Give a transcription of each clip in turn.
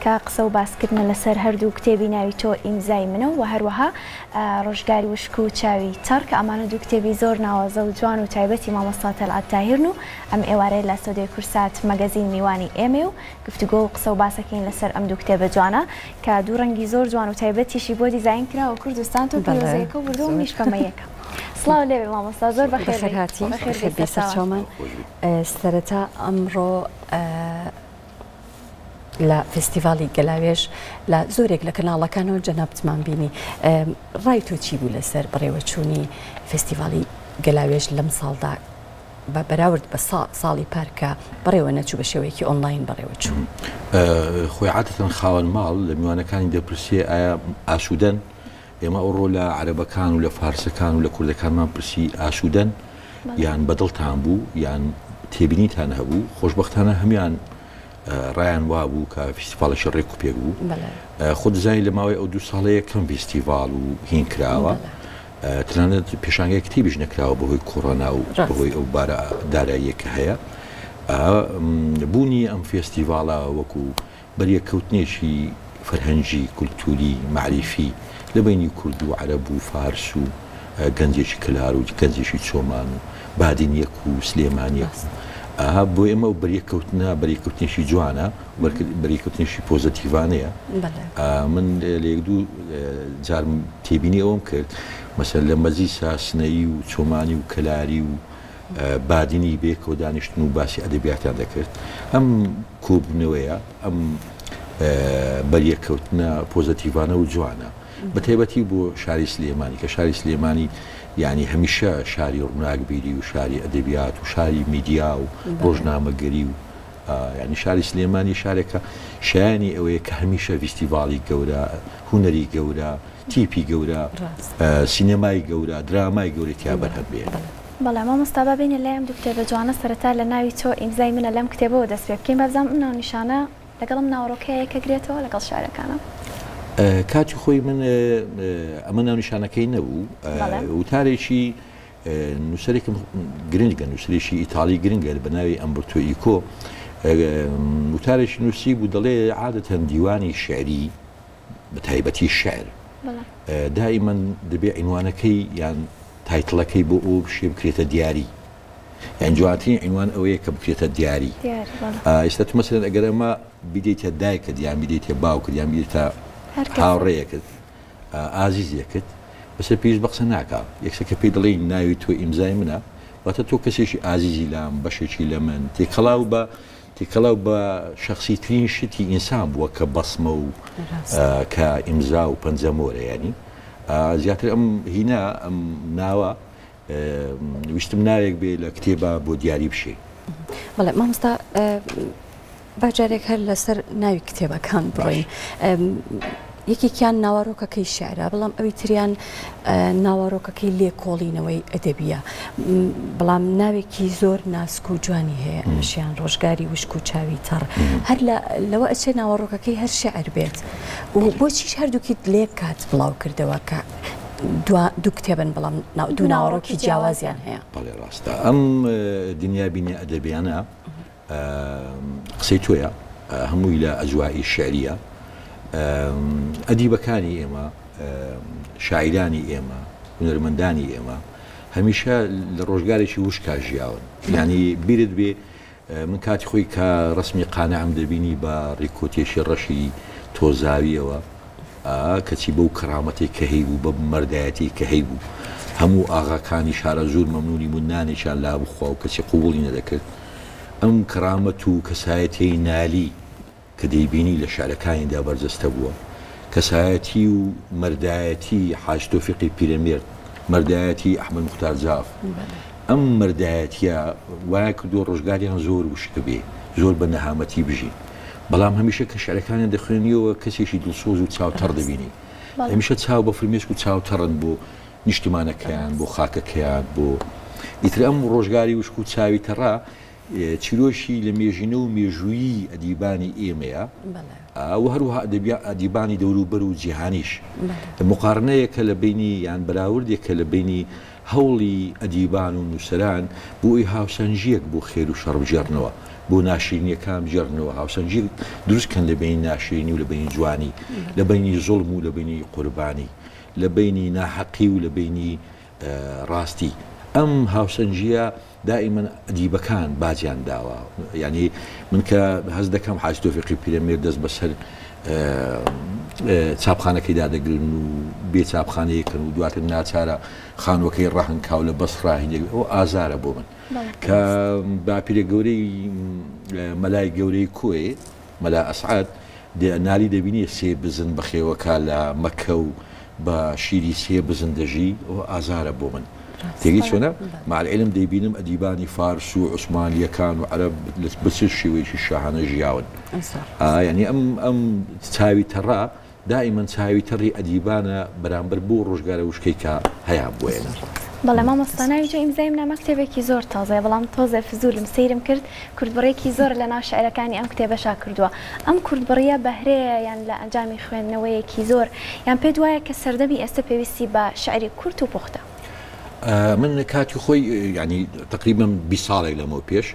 کە قسە و باسکردنە لەسەر هەردوو کتێبی ناوی تۆ ئیمزای منە و هەروەها ڕۆژگاری وشک و چاوی تەڕ کە ئەمانە دوو کتێبی زۆر ناوازە و جوان و تایبەتی مامۆستا تەلعەت تاهیرن و ئەم ئێوارەیە لە ستۆدیۆی کوردسات مەگەزین میوانی ئێمەیە و گفتوگۆ و قسە و باسەکەین لەسەر ئەم دوو کتێبە جوانە کە دوو ڕەنگی زۆر جوان و تایبەتیشی بۆ دیزاین کراوە کوردستان تۆ پیرۆزەیەکە و بردووە منیش پەمەیەکە. سڵاو لێبێ مامۆستا زۆر بەخێر بێی. بەخێرهاتی بەخێر بێی سەرچاومان. سەرەتا ئەمڕۆ لە فێستیڤاڵی گەلاوێژ لە زۆرێک لە کەناڵەکانەوە جەنابتمان بینی ڕای تۆ چی بوو لەسەر بەڕێوەچوونی فێستیڤاڵی گەلاوێژ لەم ساڵدا بە بەراورد بە ساڵی پار کە بەڕێوە نەچوو بە شێوەیەکی ئۆنلاین بەڕێوە چوو؟ خۆی عادەتەن خاوەن ماڵ لە میوانەکانی دەپرسێ ئایا ئاسوودەن؟ ئێمە ئەوڕۆ لە عەرەبەکان و لە فارسەکان و لە کوردەکانمان پرسی ئاسوودەن یان بەدڵتان بوو یان تێبینیتان هەبوو؟ خۆشبەختانە هەموان ڕایان وابوو کە فیستیڤاڵێکی ڕێک و پێک بوو. خۆ دەزانی لە ماوەی ئەو دوو ساڵەیە کەم فیستیڤاڵ و هین کراوە. تەنانەت پێشانگای کتێبیش نەکراوە بەهۆی کۆرۆنا و بەهۆی ئەو بارە داراییە کە هەیە. بوونی ئەم فێستیڤاڵە وەکو بەریەککەوتنێکی فەرهەنگی، کولتووری، مەعریفی لە بەینی کورد و عەرەب و فارس و گەنجێکی کەلار و گەنجێکی چۆمان و بادینیەک و سلێمانیەک و ئەها بۆ ئێمە ئەو بەریەککەوتنە بەریەککەوتنێکی جوانە بەریەککەوتنێکی پۆزەتیڤانەیە. من لە یەک دوو جار تێبینی ئەوەم کرد مەسەلەن لە مەجلیسا سنەیی و چۆمانی و کەلاری و بادینی بەیەکەوە دانیشتن و باسی ئەدەبیاتیان دەکرد. ئەم کۆبوونەوەیە، ئەم بەریەککەوتنە پۆزەتیڤانە و جوانە. بە تایبەتی بۆ شاری سلێمانی کە شاری سلێمانی یانی هەمیشە شاری ڕووناکبیری و شاری ئەدەبیات و شاری میدیا و ڕۆژنامەگەری و یانی شاری سلێمانی شارێکە شایانی ئەوەیە کە هەمیشە ڤیستیڤاڵی گەورە، هونەری گەورە، تیپی گەورە، سینەمای گەورە، درامای گەورەی تیا بەرهەم بێنێ. بەڵێ مامۆستا با بێینە لای ئەم دوو کتێبە جوانە سەرەتا لە ناوی تۆ ئیمزای منە لەم کتێبەوە دەست پێ بکەین با بزانم ئەم ناونیشانە لەگەڵ ئەم ناوەڕۆکەیە یەکەگرێتەوە لەگەڵ شعرەکانە؟ کاتی خۆی من ئەمە ناونیشانەکەی نەبوو وتارێکی نووسەرێکم گرنگە نووسەرێکی ئیتاڵی گرنگە بە ناوی ئەمبرتۆ ئیکۆ وتارێکی نووسی بوو دەڵێ عادەتەن دیوانی شعری بە تایبەتی شعر دائیمەن دەبێ عینوانەکەی یان title ەکەی بۆ ئەو بشێ بکرێتە دیاری یان جوانترین عینوان ئەوەیە کە بکرێتە دیاری ئێستا تو مەسەلەن ئەگەر ئەمە بیدەیتە دایکت یان بیدەیتە باوکت یان بیدەیتە هاوڕێیەکت ئازیزێکت بەسەر پێویست بە قسە ناکا یەکسەر کە پێی دەڵێی ناوی تۆ ئیمزای منە واتە تۆ کەسێکی ئازیزی لام بەشێکی لە من تێکەڵاو بە تێکەڵاو بە شەخسی ترین شتی ئینسان بووە کە بەسمە و کە ئیمزا و پەنجەمۆرە یانی زیاتر ئەم هینا ئەم ناوە ویستم ناوێک بێ لە کتێبا بۆ دیاری بشێ. بەڵێ مامۆستا با جارێک هەر لەسەر ناوی کتێبەکان بڕۆین. یەکێکیان ناوەڕۆکەکەی شعرە بەڵام ئەوی تریان ناوەڕۆکەکەی لێکۆڵینەوەی ئەدەبیە بەڵام ناوێکی زۆر ناسک و جوانی هەیە ئەمەشیان ڕۆژگاری وشک و چاوی تەڕ هەر لەوە ئەچێ ناوەڕۆکەکەی هەر شعر بێت و بۆچیش هەردووکیت لێک کات بڵاو کردەوە کە دوو کتێبن بەڵام دوو ناوەڕۆکی جیاوازیان هەیە. بەڵێ ڕاستە ئەم دنیابینیە ئەدەبیانە قسەی تۆیە هەمووی لە ئەجوائی شعریە ئەدیبەکانی ئێمە شاعیرانی ئێمە هونەرمەندانی ئێمە هەمیشە لە ڕۆژگارێکی وشکا ژیاون یعنی بیرت بێ من کاتی خۆی کە ڕەسمی قانعم دەبینی بە ڕیکۆتێکی ڕەشی تۆزاویەوە کەچی بەو کەرامەتەی کە هەیبوو بە مەردایەتیەی کە هەیبوو هەموو ئاغاکانی شارەزوور مەمنونی بوون نانێکیان لا بخوا و کەچی قبوڵی نەدەکرد ئەم کەرامەت و کەسایەتیەی نالی کە دەیبینی لە شعرەکانیدا بەرجەستە بووە کەسایەتی و مەردایەتی حاج تۆفیقی پیرەمێرد مەردایەتی ئەحمەد موختار جاف ئەم مەردایەتیە وایان کردووە ڕۆژگاریان زۆر وشک بێ زۆر بە نەهامەتی بژین بەڵام هەمیشە کە شعرەکانیان دەخوێنیەوە کەسێکی دڵسۆز و چاو تەڕ دەبینی هەمیشە چاو بە فرمێسک و چاو تەڕن بۆ نیشتمانەکەیان بۆ خاکەکەیان بۆ ئیتر ئەم ڕۆژگاری وشک و چاوی تەڕە چیرۆکی لە مێژینە و مێژوویی ئەدیبانی ئێمەیە و هەروەها ئەدیبانی دەوروبەر و جیهانیش. موقارنەیەکە لە بەینی یان بەراوردێکە لە بەینی هەوڵی ئەدیبان و نووسەران بۆ ئەوەی هاوسەنگییەک بۆ خێر و شەڕ بگێڕنەوە. بۆ ناشرینیەکان بگێڕنەوە، هاوسەنگی دروست کەن لە بەینی ناشرینی و لە بەینی جوانی، لە بەینی زوڵم و لە بەینی قوربانی، لە بەینی ناحەقی و لە بەینی ڕاستی. ئەم هاوسەنگییە دائیمەن ئەدیبەکان باجیان داوە. یانی من کە هەست دەکەم حاجی تۆفیقی پیرەمێرد دەست بەسەر چاپخانەکەی دادەگرن و بێ چاپخانەیەکن و دواتر ناچارە خانووەکەی ڕەهن کا و لە بەسڕا هینێک ئەوە ئازارە بۆ من. کە باپیرە گەورەی مەلای گەورەی کۆیێ، مەلا ئەسعەد، نالی دەبینێ سێ بزن بەخێوەکا لە مەککە و بە شیری سێ بزن دەژی، ئەوە ئازارە بۆ من. تێگەی چۆنە؟ مع العلم دەیبینم ئەدیبانی فارس و عوسمانییەکان و عەرەب بە چ شێوەیەکی شاهانە ژیاون. یانی ئەم ئەم چاوی تەڕە دائیمەن چاوی تەڕی ئەدیبانە بەرامبەر بەو ڕۆژگارە وشکەی کە هەیان بووە ئێمە. بەڵێ مامۆستا ناوی تۆ ئیمزای منە کتێبێکی زۆر تازەیە بەڵام تۆزێ فزولم سەیرم کرد کورتبڕیەکی زۆر لە ناو شعرەکانی ئەم کتێبەشا کردووە ئەم کورتبڕیە بەهرەیە یان لە ئەنجامی خوێندنەوەیەکی زۆر یان پێت وایە کە سەردەمی ئێستە پێویستی بە شعری کورت و پوختە؟ من کاتی خۆی یانی تەقریبەن 20 ساڵێک لەمەو پێش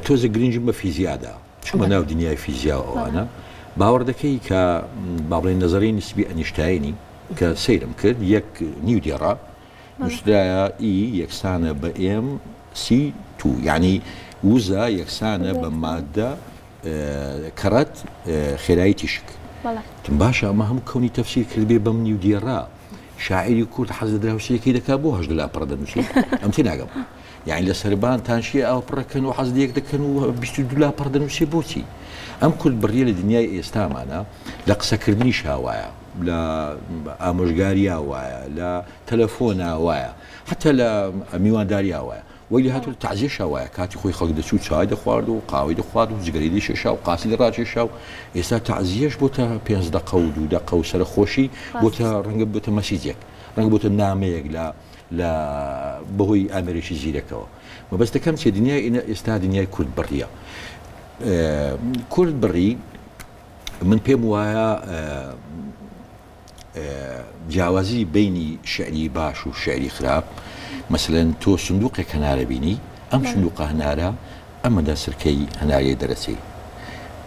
تۆزێک گرنگیم بە فیزیا دا چوومە ناو دنیای فیزیا و ئەوانە باوەڕ دەکەی کە با بڵێین نەزەریەی نسبی ئەنیشتاینی کە سەیرم کرد یەک نیو دێڕە نووسرایە E یەکسانە بە m c two یعنی وزە یەکسانە بە مادە کەڕەت خێرایی تیشک وتم باشە ئەمە هەموو کەونی تەفسیر کردبێ بەم نیو دێڕە شاعیری کورد حەز لە دراوسێیەکەی دەکا بۆ هەژدە لاپەڕە دەنووسێ ئەم تێناگەم یانی لە سەربان تانشیە ئاو پڕەکەن و حەز لە یەک دەکەن و 22 لاپەڕ دەنووسێ بۆچی ئەم کورد بڕیە لە دنیای ئێستامانە لە قسەکردنیشا وایە لە ئامۆژگاریا وایە لە تەلەفۆنا وایە حتا لە میوانداریا وایە وەی لە هاتوو تەعزیەشا وایە کاتی خۆی خەڵک دەچوو چای دەخوارد و قاوەی دەخوارد و جگەرەی دەکێشا و قاسی دەڕاکێشا و ئێستا تەعزیەش بۆتە پێنج دەقە و دوو دەقە و سەرەخۆشی بۆتە ڕەنگە بۆتە مەسیجێک ڕەنگە بۆتە نامەیەک لە لە بەهۆی ئامێرێکی زیرەکەوە مەبەستەکەم چیە دنیای ئینە ئێستا دنیای کورد بڕیە کورد بڕی من پێم وایە جیاوازی بینی شعری باش و شعری خراپ مەسەلەن تۆ سندوقێک هەنارە بینی ئەم سندوقە هەنارە ئەمەدە سرکەی هەناریە دەرەچێ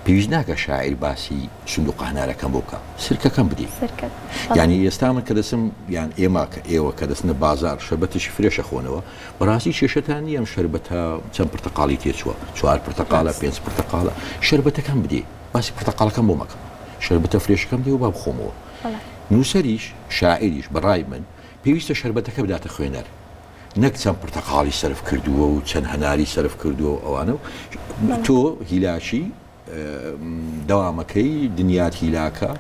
پێویست ناکە شاعیر باسی سندوقە هەنارەکەم بۆ بکە سرکەکەم بدی یعنی ئێستا من کە دەچم یان ئێمە کە ئێوە کە دەچنە بازار شەربەتێکی فرێشە خۆنەوە بەڕاستی کێشەتان نییە ئەم شەربەتە چەند پرتەقاڵی تێچووە چوار پرتەقاڵە پێنج پرتەقاڵە شەربەتەکەم بدی باسی پرتەقاڵەکەم بۆ مەکە شەربەتە فرێشەکەم دێ و با بخۆمەوە نووسەریش شاعیریش بەڕای من پێویستە شەربەتەکە بداتە خوێنەر نەک چەند پرتەقاڵی سەرف کردووە و چەند هەناری سەرف کردووە و ئەوانە و تۆ هیلاکی دەوامەکەی دنیات هیلاکە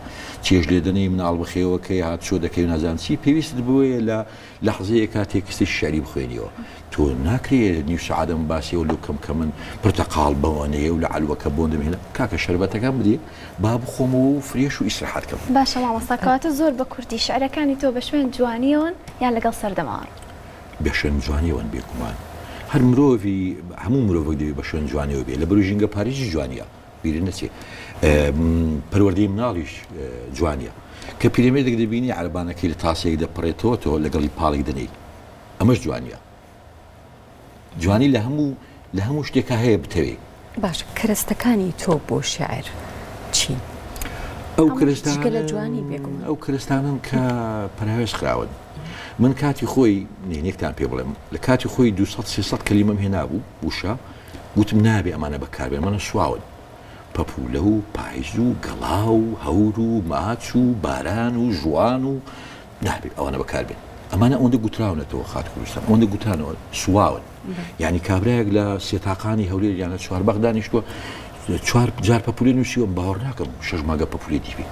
چێژ لێدەنەی مناڵ بخێوەکەی هاتچۆ دەکەی و نازانم چی پێویستت بۆیە لە لەحزەیەکا تێکستێکی شعری بخوێنیەوە تۆ ناکرێ نیو سەعات ئەم باسی ئەو لۆ بکەم کە من پرتەقاڵ بەوەنەیە و لە عەلوەکە بۆندم هێنا کاکە شەربەتەکەم بدێ با بخۆمەوە و فرێش و ئیسراحەت کەم. باشە مامۆستا کەواتە زۆر بە کورتی شعرەکانی تۆ بە شوێن جوانیەوەن یان لەگەڵ سەردەمەوە ڕۆن؟ بە شوێن جوانیەوەن بێگومان هەر مرۆڤی هەموو مرۆڤێک دەبێ بە شوێن جوانیەوە بێ لەبەرو ژینگە پارێزی جوانیە بیرت نەچێ پەروەردەی مناڵیش جوانیە کە پیرەمێردێک دەبینی عەرەبانەکەی لە تاسێک دەپەڕێتەوە تۆ لەگەڵی پاڵێک دەنێی ئەمەش جوانیە جوانی لە هەموو لە هەموو شتێکا هەیە بتەوێ. باشە کەرەستەکانی تۆ بۆ شیعر چین؟ ئەو کەرەستانە جگە لە جوانی بێگومان. ئەو کەرەستانەن کە پەراوێز خراون. من کاتی خۆی نهێنیەکتان پێ بڵێم لە کاتی خۆی 200 300 کەلیمەم هێنابوو وشە گوتم نابێ ئەمانە بەکاربێن ئەمانە سواون. پەپوولە و پایز و گەڵا و هەور و ماچ و باران و ژوان و نابێت ئەوانە بەکاربێن ئەمانە ئەوەندە گوتراونەتەوە خات کوردستان ئەوەندە گوترانەوە سواون یعنی کابرایەک لە سێتاقانی هەولێر یان لە چوارباخ دانیشتووە چوار جار پەپولێ نووسیوە باوەڕ ناکەم شەش مانگە پەپولێ دیبێ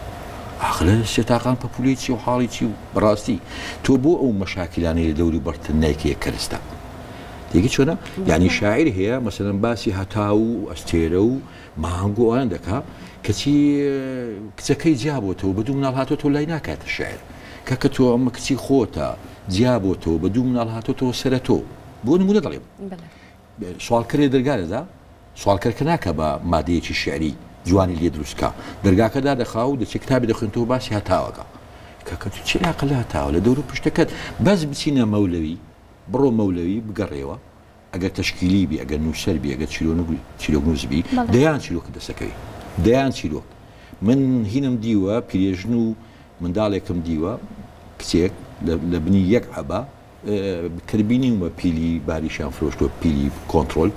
ئاخ لە سێتاقان پەپولێ چی و حاڵی چی و بەڕاستی تۆ بۆ ئەو مەشاکیلانەی لە دەوری بەرتن نایکەیە کەرستە تێگی چۆنە یعنی شاعیر هەیە مەسەلەن باسی هەتاو و ئەستێرە و مانگ و ئەوان دەکا کەچی کچەکەی جیا بۆتەوە بە دوو مناڵ هاتۆتەوە لای ناکاتە شعر کاکە تۆ ئەمە کچی خۆتە جیا بۆتەوە بە دوو مناڵ هاتۆتەوە سەرە تۆ بۆ نمونە دەڵێم سواڵکەرێ دەرگا دەدا سواڵکەر کە ناکە بە مادەیەکی شعری جوانی لێ دروستکە دەرگاکە دادەخا و دەچێت کتابی دەخوێنتەوە باسی هەتاوەکە کاکە تو چی عەقڵ هەتاوە لە دەور و پشتەکەت بەس بچینە مەولەوی بڕۆ مەولەوی بگەڕێوە. ئەگەر تەشکیلی بی، ئەگەر نووسەر بی، ئەگەر چیرۆکنووس بی، دەیان چیرۆکت دەسەکەوی. دەیان چیرۆک. من هینم دیوە، پیرێژن و منداڵێکم دیوە، کچێک لە بنی یەک عەبا، کە بینیومە پیلی باریشیان فرۆشتووە، پیلی کۆنترۆل.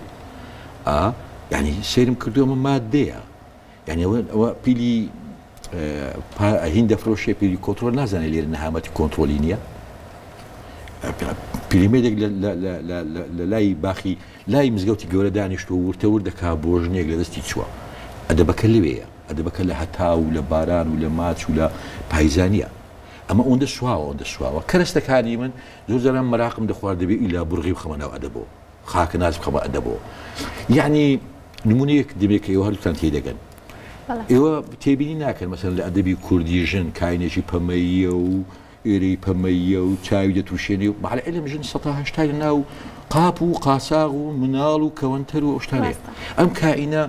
ئا، یانی سەیرم کردووە ئەمە ماددەیە. یانی ئەوە ئەوە پیلی هین دەفرۆشێ پیلی کۆنترۆل نازانێت لێرە نەهامەتی کۆنترۆلی نییە. پیرەمێردێک لە لای باخی لای مزگەوتی گەورە دانیشتووە ورتە ورد دەکا بۆ ژنێک لە دەستی چووە. ئەدەبەکە لەوێیە. ئەدەبەکە لە هەتاو و لە باران و لە ماچ و لە پایزا نییە. ئەمە ئەوەندە سواوە ئەوەندە سواوە. کەرەستەکانی من زۆر جاران مەراقم دەخوارد دەبێ ئیلا بورغی بخەمە ناو ئەدەبەوە. خاکەناز بخەمە ئەدەبەوە. یەعنی نموونەیەک دەبێ کە ئێوە هەردووکتان تێی دەگەن. ئێوە تێبینی ناکەن مەسەلەن لە ئەدەبی کوردی ژن کاینێکی پەمەییە و ئێرەی پەمەییە و چاوی دەتوشێنێ و مع العلم ژن سەتا هەشتای لە ناو قاپ و قاساغ و مناڵ و کەوەنتەر و ئەو شتانەیە. ڕاستە. ئەم کائینە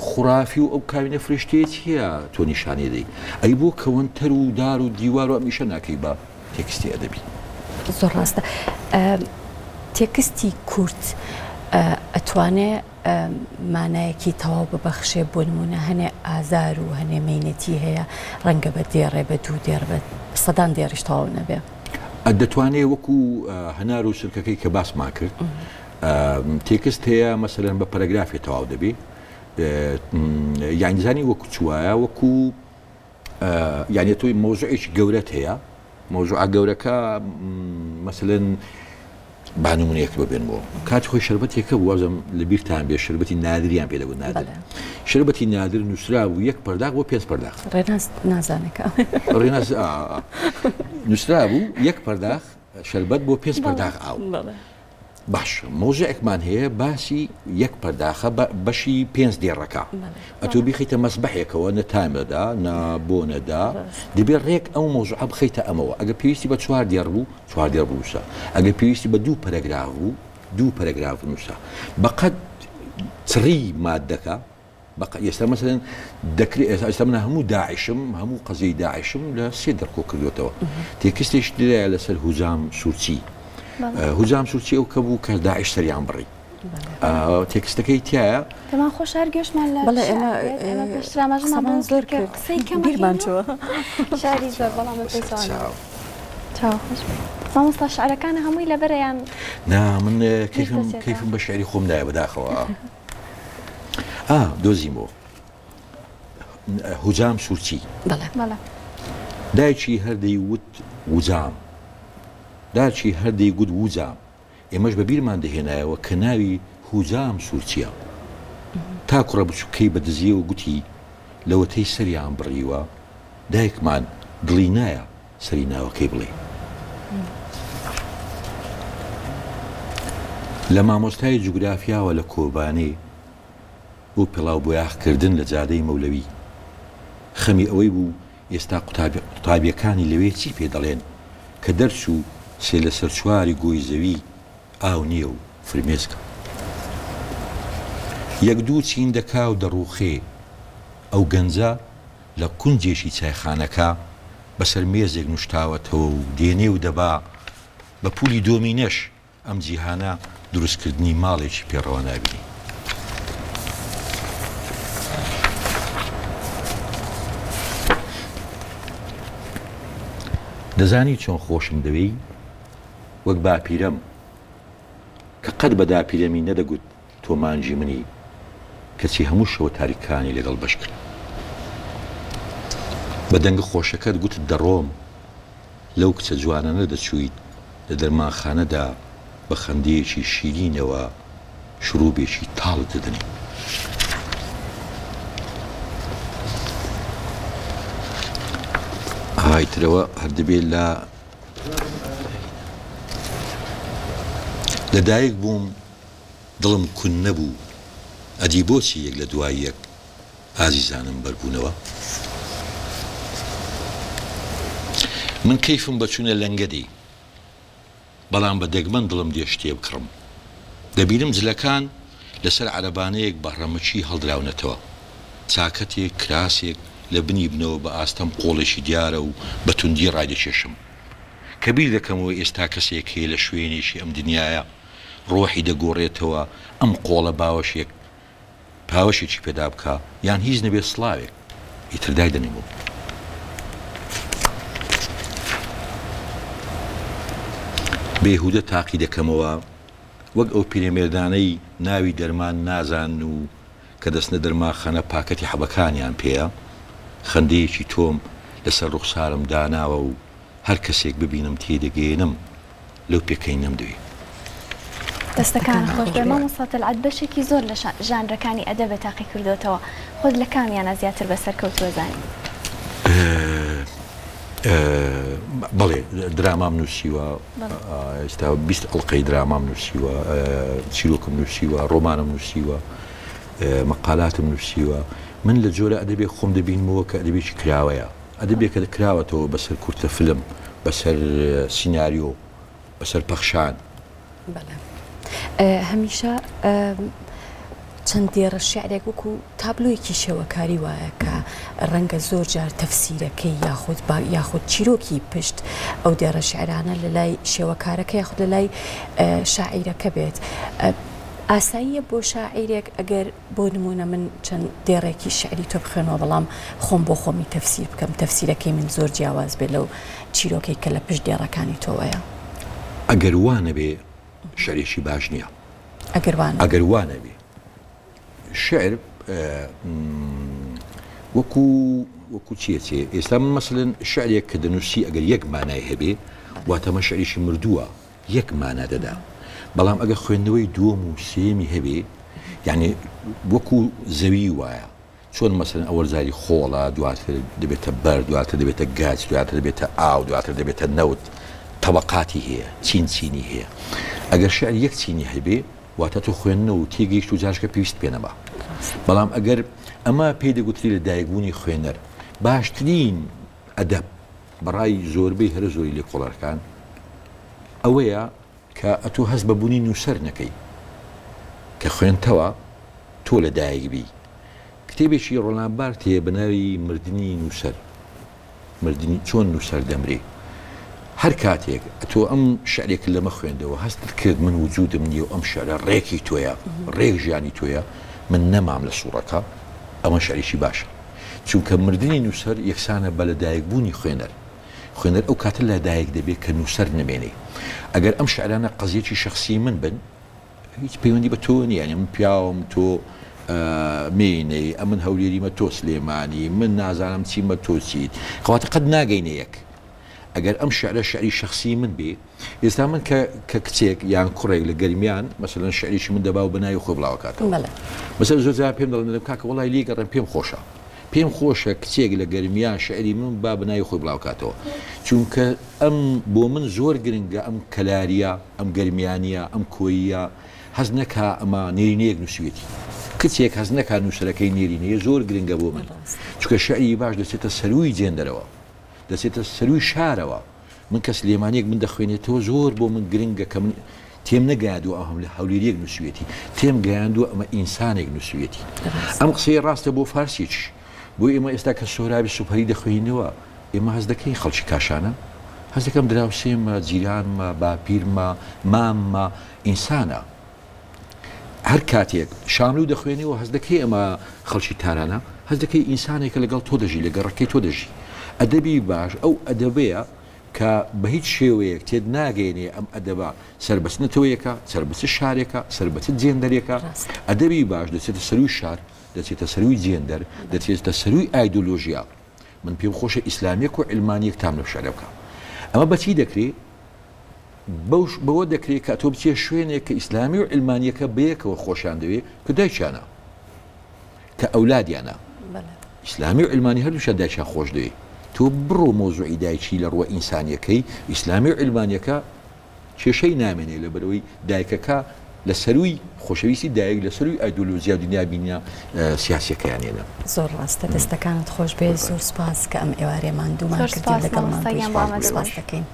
خوڕافی و ئەو کائینە فرشتەیە چییە تۆ نیشانی دەی؟ ئەی بۆ کەوەنتەر و دار و دیوار و ئەم ئیشە ناکەی بە تێکستی ئەدەبی؟ زۆر ڕاستە. تێکستی کورت ئەتوانێ مانایەکی تەواو ببەخشێ، بۆ نموونە هەنێ ئازار و هەنێ مەینەتی هەیە ڕەنگە بە دێڕێ بە دوو دێڕ بە سەدان دێڕیش تەواو نەبێ. دەتوانێ وەکو هەنار و سرکەکەی کە باسمان کرد تێکست هەیە مەسەلەن بە پەرەگرافێ تەواو دەبێ یانی زانی وەکو چ وایە وەکو یانی تۆی مەوزوعێکی گەورەت هەیە مەوزوعە گەورەکە مەسەلەن با نمونەیەک ببێنمەوە کاتی خۆی شربەتێکە بوو وازم لە بیرتان بێ شربەتی نادریان پێ دەگوت نادر شربەتی نادر نووسرا بوو یەک پەرداخ بۆ پێنج پەرداخ ڕێناس نازانێکە ڕێناس نووسرا بوو یەک پەرداخ شربەت بۆ پێنج پەرداخ ئاو باش مەوزوعێکمان هەیە باسی یەک پەرداخە بە بەشی پێنج دێڕەکە ئەتۆ بیخیتە مەسبەحێکەوە نە تامەدا نە بۆنەدا دەبێت ڕێک ئەو مەوزوعە بخەیتە ئەمەوە ئەگە پێویستی بە چوار دێڕ بوو چوار دێڕ بنووسە ئەگە پێویستی بە دوو پەرەگراف بوو دوو پەرەگراف بنووسە بەقەد چڕی مادەکە بەقە ئێستا مەسەلەن دەکرێ ئێستا ئێستا من هەموو داعشم هەموو قەزیەی داعشم لە سێ دەر کۆ کردوێتەوە تێکستێش درایە لەسەر هوجام سوورچی هوجام سوورچی ئەو کە بوو کە داعش سەریان بڕی تێکستەکەی تایە پێمان خۆش هەر گوێشمان لە بەڵێ ئێمە ئێمە پێشتر ئاماژەمان بۆ زۆر کرد کە کرد قسەی کەم بیرمان ئەکەین چووە شعری زۆر بەڵام بە پێچەوانەوە چاو چاو خۆش بێت مامۆستا شعرەکانە هەمووی لەبەرە یان نا من بیر کەیفم دەچێتەوە کەیفم بە شعری خۆم نایە بەداخەوە ئا دۆزیمەوە هوجام سوورچی. بەڵێ. بەڵێ. دایکی هەر دەیوت وجام. داکی هەر دەیگوت وجام. ئێمەش بە بیرمان دەهێنایەوە کە ناوی هوجام سوورچییە. تا کوڕە بچووکەی بە دزییەوە گوتی لەوەتەی سەریان بڕیوە دایکمان دڵی نایە سەری ناوەکەی بڵێ. لە مامۆستای جوگرافیاوە لە کۆبانێ بۆ پێڵاو بۆیاخ کردن لە جادەی مەولەوی. خەمی ئەوەی بوو ئێستا قوتابیەکانی لەوێ چی پێ دەڵێن کە دەرچوو سێ لەسەر چواری گۆی زەوی ئاو نییە و فرمێسکە یەک دوو چین دەکا و دەڕووخێ. ئەو گەنجە لە کونجێکی چایخانەکە بەسەر مێزێک نوشتاوەتەوە و دێنێ و دەبا، بە پولی دۆمینەش ئەم جیهانە دروستکردنی ماڵێکی پێ ڕەوا نابینی. دەزانی چۆن خۆشم دەوێی؟ وەک باپیرەم کە قەت بە داپیرەمی نەدەگوت تۆ مانگی منی، کەچی هەموو شەوە تاریکانی لەگەڵ بەش کرد. بە دەنگە خۆشەکەت گوتت دەڕۆم، لەو کچە جوانانە دەچوویت لە دەرمانخانەدا بە خەندەیەکی شیرینەوە شروبێکی تاڵت دەدەنێ. ئای ترەوە هەر دەبێ لە لەدایک بووم دڵم کون نەبوو ئەدی بۆچی یەک لە دوای یەک ئازیزانم بەربوونەوە؟ من کەیفم بە چوونە لەنگە دێی بەڵام بە دەگمەن دڵم دێ شتێ بکڕم. دەبینم جلەکان لەسەر عەرەبانەیەک بە ڕەمەکی هەڵدراونەتەوە. چاکەتێک، کراسێک لە بنی بنەوە بە ئاستەم قۆڵێکی دیارە و بە توندی ڕایدەکێشم. کە بیر دەکەمەوە ئێستا کەسێک هەیە لە شوێنێکی ئەم دنیایە. ڕۆحی دەگۆڕێتەوە، ئەم قۆڵە باوەشێک پاوەشێکی پێدا بکا، یان هیچ نەبێ سڵاوێک، ئیتر دایدەنێم و. بێهودە تاقی دەکەمەوە، وەک ئەو پیرەمێردانەی ناوی دەرمان نازانن و کە دەچنە دەرمانخانە پاکەتی حەبەکانیان پێیە، خەندەیەکی تۆم لەسەر ڕوخسارم داناوە و هەر کەسێک ببینم تێیدەگەیەنم لەو پێکەنینەم دەوێ. دەستەکانت خۆش بێ مامۆستا تەلعەت بەشێکی زۆر لە ژانرەکانی ئەدەبت تاقی کردۆتەوە خۆت لە کامیانە زیاتر بە سەرکەوتوو ئەزانی؟ بەڵێ درامام نووسیوە ئێستا 20 ئەڵلقەی درامام نووسیوە چیرۆکم نووسیوە ڕۆمانم نووسیوە مەقالاتم نووسیوە من لە جۆرە ئەدەبێک خۆم دەبینمەوە کە ئەدەبێکی کراوەیە ئەدەبێکە کراوەتەوە بەسەر کورتە فلم بەسەر سیناریۆ بەسەر پەخشان. بەڵێ هەمیشە چەند دێڕە شیعرێک وەکو تابلۆیەکی شێوەکاری وایە کە ڕەنگە زۆر جار تەفسیرەکەی یاخود با یاخود چیرۆکی پشت ئەو دێڕە شیعرانە لە لای شێوەکارەکە یاخود لە لای شاعیرەکە بێت. ئاساییە بۆ شاعیرێک ئەگەر بۆ نموونە من چەند دێڕێکی شیعری تۆ بخوێنمەوە بەڵام خۆم بۆ خۆمی تەفسیر بکەم، تەفسیرەکەی من زۆر جیاواز بێت لەو چیرۆکەی کە لە پشت دێڕەکانی تۆوەیە. ئەگەر وا نەبێ شیعرێکی باش نییە. ئەگەر وا نەبێ. ئەگەر وا نەبێ. شیعر وەکوو وەکوو چییە چێ ئێستا من مەسەلەن شیعرێک کە دەنووسی ئەگەر یەک مانای هەبێ واتە ئەمە شیعرێکی مردووە. یەک مانا دەدا بەڵام ئەگەر خوێندنەوەی دووەم و سێیەمی هەبێ یعنی وەکو زەوی وایە چۆن مەسەلەن ئەوەل جاری خۆڵە دواتر دەبێتە بەر دواتر دەبێتە گاج دواتر دەبێتە ئاو دواتر دەبێتە نەوت تەبقاتی هەیە چین چینی هەیە ئەگەر شعر یەک چینی هەبێ واتە تۆ خوێندنەوە و تێگەیشت و جارشکە پێویست پێ نەما بەڵام ئەگەر ئەمە پێی دەگوتری لە دایکبوونی خوێنەر باشترین ئەدەب بەڕای زۆربەی هەرە زۆری لێکۆڵەرەکان ئەوەیە کە ئەتۆ هەست بە بوونی نووسەر نەکەی کە خوێندتەوە تۆ لە دایک بی. کتێبێکی ڕۆلان بارت هەیە بە ناوی مردنی نووسەر، مردنی چۆن نووسەر دەمرێ. هەر کاتێک ئەتۆ ئەم شعرێکت لەمە خوێندەوە هەستت کرد من وجودم نییە و ئەم شعرە ڕێکی تۆیە، ڕێک ژیانی تۆیە، من نەمام لە سووڕەکە، ئەمە شعرێکی باشە. چونکە مردنی نووسەر یەکسانە بە لەدایکبوونی خوێنەر. خوێنەر ئەو کاتە لەدایک دەبێت کە نووسەر نەمێنێ. ئەگەر ئەم شعرانە قەزیەکی شەخسی من بن، هیچ پەیوەندی بە تۆوە نییە، یانی من پیاوم تۆ مێینەی، ئەمن هەولێریمە تۆ سلێمانی، من نازانم چیمە تۆ چیت، کەواتە قەت ناگەینە یەک. ئەگەر ئەم شعرە شعری شەخسی من بێ، ئێستا من کە کە کچێک یان کوڕێک لە گەرمیان مەسەلەن شعرێکی من دەبا و بە ناوی خۆی بڵاوەکاتەوە مەسەلەن زۆر جار پێم دەڵێن دەڵێم کاکە وەڵای لێی گەڕێم پێم خۆشە پێم خۆشە کچێک لە گەرمیان شعری من با بە ناوی خۆی بڵاوکاتەوە چونکە ئەم بۆ من زۆر گرنگە ئەم کەلاریە ئەم گەرمیانیە ئەم کۆییە هەست نەکا ئەمە نێرینەیەک نووسیوێتی کچێک هەست نەکا نووسەرەکەی نێرینەیە زۆر گرنگە بۆ من چونکە شعری باش دەچێتە سەرووی جێندەرەوە دەچێتە سەرووی شارەوە من کە سلێمانیەک من دەخوێنێتەوە زۆر بۆ من گرنگە کە من تێم نەگەیاندووە ئەم لە هەولێریەک نووسویەتی تێم گەیاندووە ئەمە ئینسانێک نووسویەتی ئەم قسەیە ڕاستە بۆ فارسیش بۆ ئێمە ئێستا کە سۆرابی سوپەری دەخوێنینەوە ئێمە هەست دەکەین خەڵکی کاشانە هەست دەکەم دراوسێمە جیرانمە باپیرمە ماممە ئینسانە هەر کاتێک شاملوو دەخوێنیەوە هەست دەکەی ئەمە خەڵکی تارانە هەست دەکەی ئینسانێکە لەگەڵ تۆ دەژی لە گەڕەکەی تۆ دەژی ئەدەبی باش ئەو ئەدەبەیە کە بە هیچ شێوەیەک تێت ناگەێنێ ئەم ئەدەبە سەر بە چ نەتەوەیەکە سەر بە چ شارێکە سەر بە چ جێندەرێکە ئەدەبی باش دەچێتە سەروی شار دەچێتە سەروی جێندەر دەچێتە سەروی ئایدۆلۆژیا من پێم خۆشە ئیسلامیەک و عیلمانیەک تام لەم شعرە بکە ئەمە بەچی دەکرێ بەوش بەوە دەکرێت کە تۆ بچیە شوێنێک کە ئیسلامی و عیلمانیەکە بەیەکەوە خۆشیان دەوێ کە دایکیانە کە ئەولادیانە ئیسلامی و عیلمانی هەردووشیان دایکیان خۆش دەوێ تۆ بڕۆ مۆزوعی دایکی لە ڕووە ئینسانیەکەی ئیسلامی و عیلمانیەکە کێشەی نامێنێ لەبەرئەوەی دایکەکە لە سەرووی خۆشەویستی دایک لە سەرووی ئایدۆلۆژیا و دنیابینیە سیاسیەکەیان ێنە. زۆر ڕاستە دەستەکانت خۆش بێت زۆر سوپاس کە ئەم ئێوارەیە ماندوومان زۆر کردی سوپاس لەگەڵمان مامۆستا بووی گیان بۆ ئامادەبوون. سوپاست دەکەین.